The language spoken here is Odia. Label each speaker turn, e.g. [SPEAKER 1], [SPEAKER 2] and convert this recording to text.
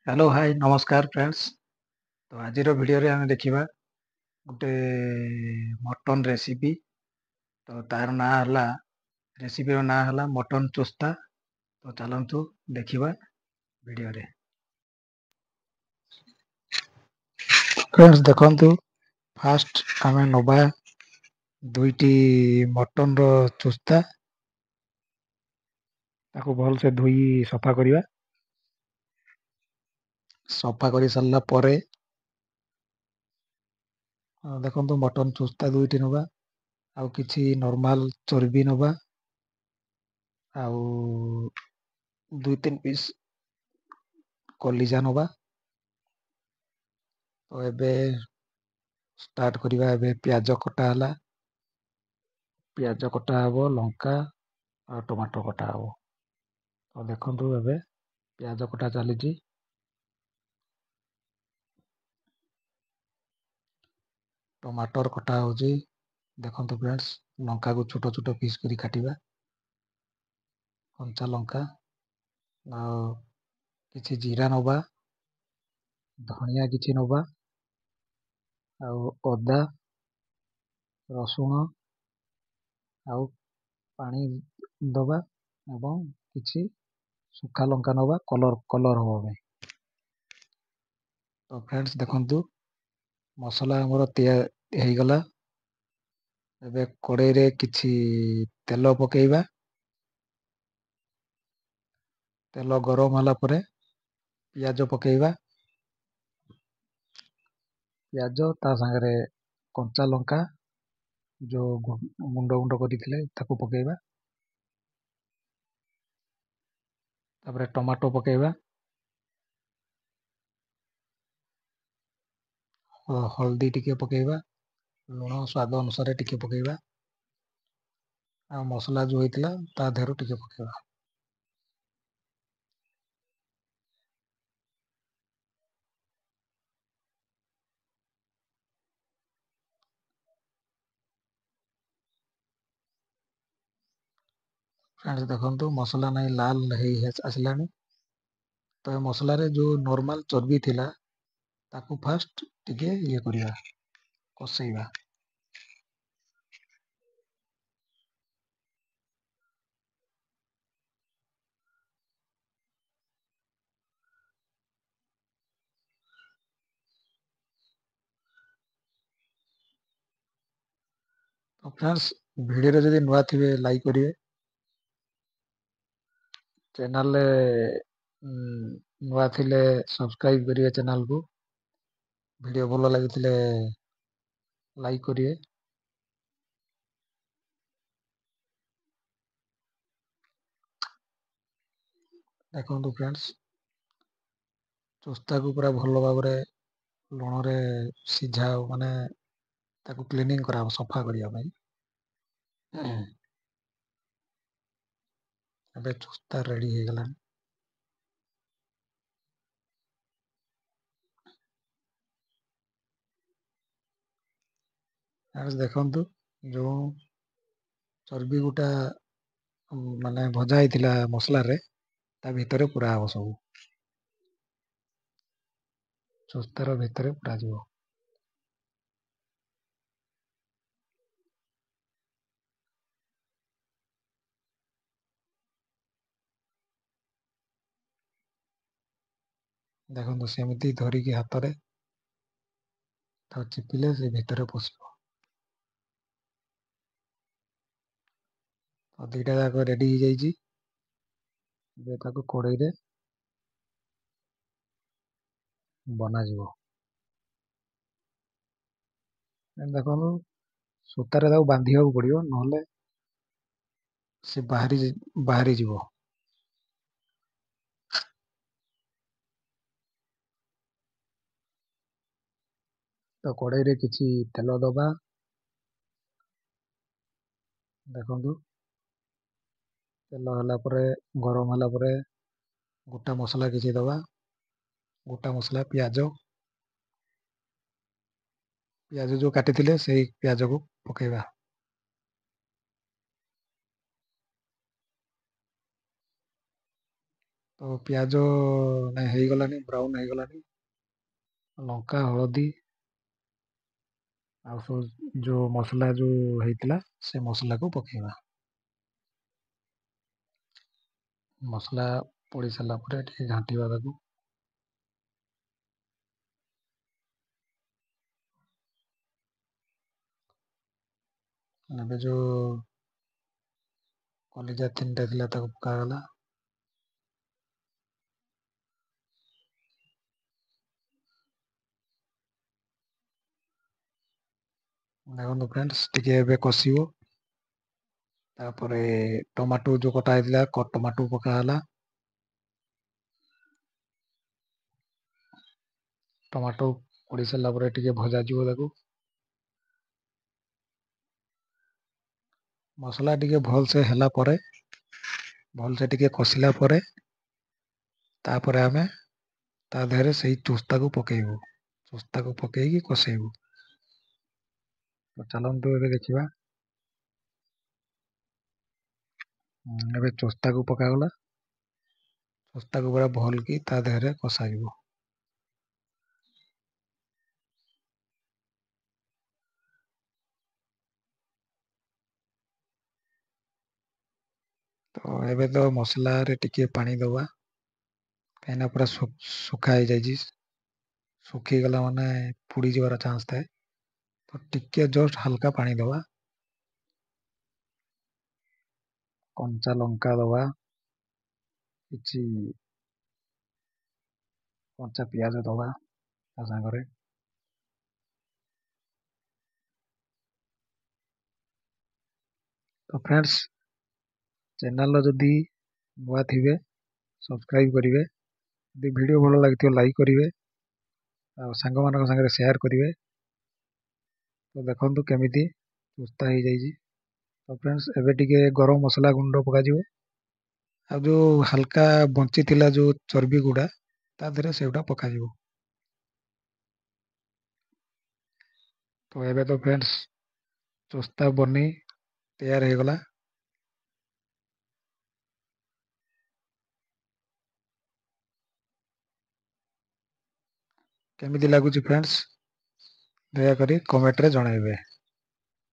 [SPEAKER 1] ହ୍ୟାଲୋ ହାଇ ନମସ୍କାର ଫ୍ରେଣ୍ଡସ୍। ତ ଆଜିର ଭିଡ଼ିଓରେ ଆମେ ଦେଖିବା ଗୋଟେ ମଟନ୍ ରେସିପି। ତ ତାର ନାଁ ହେଲା, ରେସିପିର ନାଁ ହେଲା ମଟନ୍ ଚୋସ୍ତା। ତ ଚାଲନ୍ତୁ ଦେଖିବା ଭିଡ଼ିଓରେ। ଫ୍ରେଣ୍ଡସ୍ ଦେଖନ୍ତୁ, ଫାଷ୍ଟ ଆମେ ନେବା ଦୁଇଟି ମଟନ୍ର ଚୋସ୍ତା, ତାକୁ ଭଲସେ ଧୋଇ ସଫା କରିବା। ସଫା କରି ସାରିଲା ପରେ ଦେଖନ୍ତୁ, ମଟନ୍ ଚୁସ୍ତା ଦୁଇଟି ନେବା, ଆଉ କିଛି ନର୍ମାଲ ଚର୍ବି ନେବା, ଆଉ 2-3 ପିସ୍ କଲିଜା ନେବା। ତ ଏବେ ଷ୍ଟାର୍ଟ କରିବା। ଏବେ ପିଆଜ କଟା ହେଲା, ପିଆଜ କଟା ହେବ, ଲଙ୍କା ଆଉ ଟମାଟୋ କଟା ହେବ। ତ ଦେଖନ୍ତୁ, ଏବେ ପିଆଜ କଟା ଚାଲିଛି, ଟମାଟର କଟା ହେଉଛି। ଦେଖନ୍ତୁ ଫ୍ରେଣ୍ଡସ୍, ଲଙ୍କାକୁ ଛୋଟ ଛୋଟ ପିସ୍ କରି କାଟିବା, କଞ୍ଚା ଲଙ୍କା। ଆଉ କିଛି ଜିରା ନେବା, ଧନିଆ କିଛି ନେବା, ଆଉ ଅଦା, ରସୁଣ, ଆଉ ପାଣି ଦେବା ଏବଂ କିଛି ଶୁଖା ଲଙ୍କା ନେବା କଲର୍ ହେବା ପାଇଁ। ତ ଫ୍ରେଣ୍ଡସ୍ ଦେଖନ୍ତୁ, ମସଲା ଆମର ତିଆରି ହେଇଗଲା। ଏବେ କଡ଼େଇରେ କିଛି ତେଲ ପକାଇବା। ତେଲ ଗରମ ହେଲା ପରେ ପିଆଜ ପକାଇବା, ପିଆଜ ତା ସାଙ୍ଗରେ କଞ୍ଚା ଲଙ୍କା ଯେଉଁ ଗୁଣ୍ଡ ଗୁଣ୍ଡ କରିଥିଲେ ତାକୁ ପକାଇବା, ତାପରେ ଟମାଟୋ ପକାଇବା, ହଳଦୀ ଟିକେ ପକାଇବା, ଲୁଣ ସ୍ୱାଦ ଅନୁସାରେ ଟିକେ ପକାଇବା, ଆଉ ମସଲା ଯେଉଁ ହେଇଥିଲା ତା ଦେହରୁ ଟିକେ ପକାଇବା। ଫ୍ରେଣ୍ଡସ୍ ଦେଖନ୍ତୁ, ମସଲା ନାଇଁ ଲାଲ ହେଇ ଆସିଲାଣି। ତ ଏ ମସଲାରେ ଯେଉଁ ନର୍ମାଲ ଚର୍ବି ଥିଲା ତାକୁ ଫାଷ୍ଟ ଟିକେ ଇଏ କରିବା, କଷେଇବା। ତ ଫ୍ରେଣ୍ଡସ୍, ଭିଡ଼ିଓରେ ଯଦି ନୂଆ ଥିବେ ଲାଇକ୍ କରିବେ, ଚ୍ୟାନେଲରେ ନୂଆ ଥିଲେ ସବସ୍କ୍ରାଇବ୍ କରିବେ ଚ୍ୟାନେଲକୁ, ଭିଡ଼ିଓ ଭଲ ଲାଗିଥିଲେ ଲାଇକ୍ କରିବେ। ଦେଖନ୍ତୁ ଫ୍ରେଣ୍ଡସ୍, ଚୋସ୍ତାକୁ ପୁରା ଭଲ ଭାବରେ ଲୁଣରେ ସିଝା, ମାନେ ତାକୁ କ୍ଲିନିଂ କରାହବ ସଫା କରିବା ପାଇଁ। ଏବେ ଚୋସ୍ତା ରେଡ଼ି ହେଇଗଲାଣି। ଦେଖନ୍ତୁ, ଯେଉଁ ଚର୍ବି ଗୋଟା ମାନେ ଭଜା ହେଇଥିଲା ମସଲାରେ, ତା ଭିତରେ ପୁରା ହବ ସବୁ, ଚୋସ୍ତାର ଭିତରେ ପୁରା ଯିବ। ଦେଖନ୍ତୁ, ସେମିତି ଧରିକି ହାତରେ ତାକୁ ଚିପିଲେ ସେ ଭିତରେ ପଶିବ। ତ ଦୁଇଟା ଯାକ ରେଡ଼ି ହେଇଯାଇଛି। ଏବେ ତାକୁ କଡ଼େଇରେ ବନାଯିବ। ଦେଖନ୍ତୁ, ସୂତାରେ ତାକୁ ବାନ୍ଧିବାକୁ ପଡ଼ିବ, ନହେଲେ ସେ ବାହାରି ବାହାରିଯିବ। ତ କଡ଼େଇରେ କିଛି ତେଲ ଦେବା। ଦେଖନ୍ତୁ, ତେଲ ହେଲା ପରେ, ଗରମ ହେଲା ପରେ ଗୋଟା ମସଲା କିଛି ଦେବା, ଗୋଟା ମସଲା, ପିଆଜ, ପିଆଜ ଯେଉଁ କାଟିଥିଲେ ସେଇ ପିଆଜକୁ ପକାଇବା। ତ ପିଆଜ ନାଇଁ ହେଇଗଲାଣି, ବ୍ରାଉନ୍ ହେଇଗଲାଣି। ଲଙ୍କା, ହଳଦୀ ଆଉ ସବୁ ଯେଉଁ ମସଲା ଯେଉଁ ହେଇଥିଲା ସେ ମସଲାକୁ ପକାଇବା। ମସଲା ପଡ଼ି ସାରିଲା ପରେ ଟିକେ ଘାଣ୍ଟିବା ତାକୁ। ଏବେ ଯେଉଁ କଲିଜା 3ଟା ଥିଲା ତାକୁ ପକାଗଲା। ଦେଖନ୍ତୁ ଫ୍ରେଣ୍ଡସ୍, ଟିକେ ଏବେ କଷିବ। ତାପରେ ଟମାଟୋ ଯେଉଁ କଟା ହେଇଥିଲା ଟମାଟୋ ପକାହେଲା। ଟମାଟୋ ପଡ଼ି ସାରିଲା ପରେ ଟିକେ ଭଜାଯିବ ତାକୁ। ମସଲା ଟିକେ ଭଲସେ ହେଲା ପରେ, ଭଲସେ ଟିକେ କଷିଲା ପରେ ତାପରେ ଆମେ ତା ଦେହରେ ସେଇ ଚୋସ୍ତାକୁ ପକାଇବୁ। ଚୋସ୍ତାକୁ ପକାଇକି କଷେଇବୁ। ତ ଚାଲନ୍ତୁ ଏବେ ଦେଖିବା। ଏବେ ଚୋସ୍ତାକୁ ପକାଗଲା। ଚୋସ୍ତାକୁ ପୁରା ଭଲକି ତା ଦେହରେ କଷାଯିବ। ତ ଏବେ ତ ମସଲାରେ ଟିକେ ପାଣି ଦେବା, କାହିଁକିନା ପୁରା ଶୁଖା ହେଇଯାଇଛି। ଶୁଖିଗଲା ମାନେ ପୋଡ଼ିଯିବାର ଚାନ୍ସ ଥାଏ। ତ ଟିକେ ଜଷ୍ଟ ହାଲକା ପାଣି ଦେବା। କଞ୍ଚା ଲଙ୍କା ଦେବା, କିଛି କଞ୍ଚା ପିଆଜ ଦେବା ତା ସାଙ୍ଗରେ। ତ ଫ୍ରେଣ୍ଡସ୍, ଚ୍ୟାନେଲ୍ର ଯଦି ନୂଆ ଥିବେ ସବସ୍କ୍ରାଇବ୍ କରିବେ। ଯଦି ଭିଡ଼ିଓ ଭଲ ଲାଗିଥିବ ଲାଇକ୍ କରିବେ ଆଉ ସାଙ୍ଗମାନଙ୍କ ସାଙ୍ଗରେ ସେୟାର କରିବେ। ତ ଦେଖନ୍ତୁ କେମିତି ଚୋସ୍ତା ହେଇଯାଇଛି। ତ ଫ୍ରେଣ୍ଡସ୍, ଏବେ ଟିକେ ଗରମ ମସଲା ଗୁଣ୍ଡ ପକାଯିବ। ଆଉ ଯେଉଁ ହାଲକା ବଞ୍ଚିଥିଲା ଯେଉଁ ଚର୍ବି ଗୁଡ଼ା ତା ଦେହରେ ସେଗୁଡ଼ା ପକାଯିବ। ତ ଏବେ ତ ଫ୍ରେଣ୍ଡସ୍ ଚୋସ୍ତା ବନି ତିଆର ହେଇଗଲା। କେମିତି ଲାଗୁଛି ଫ୍ରେଣ୍ଡସ୍, ଦୟାକରି କମେଣ୍ଟରେ ଜଣାଇବେ।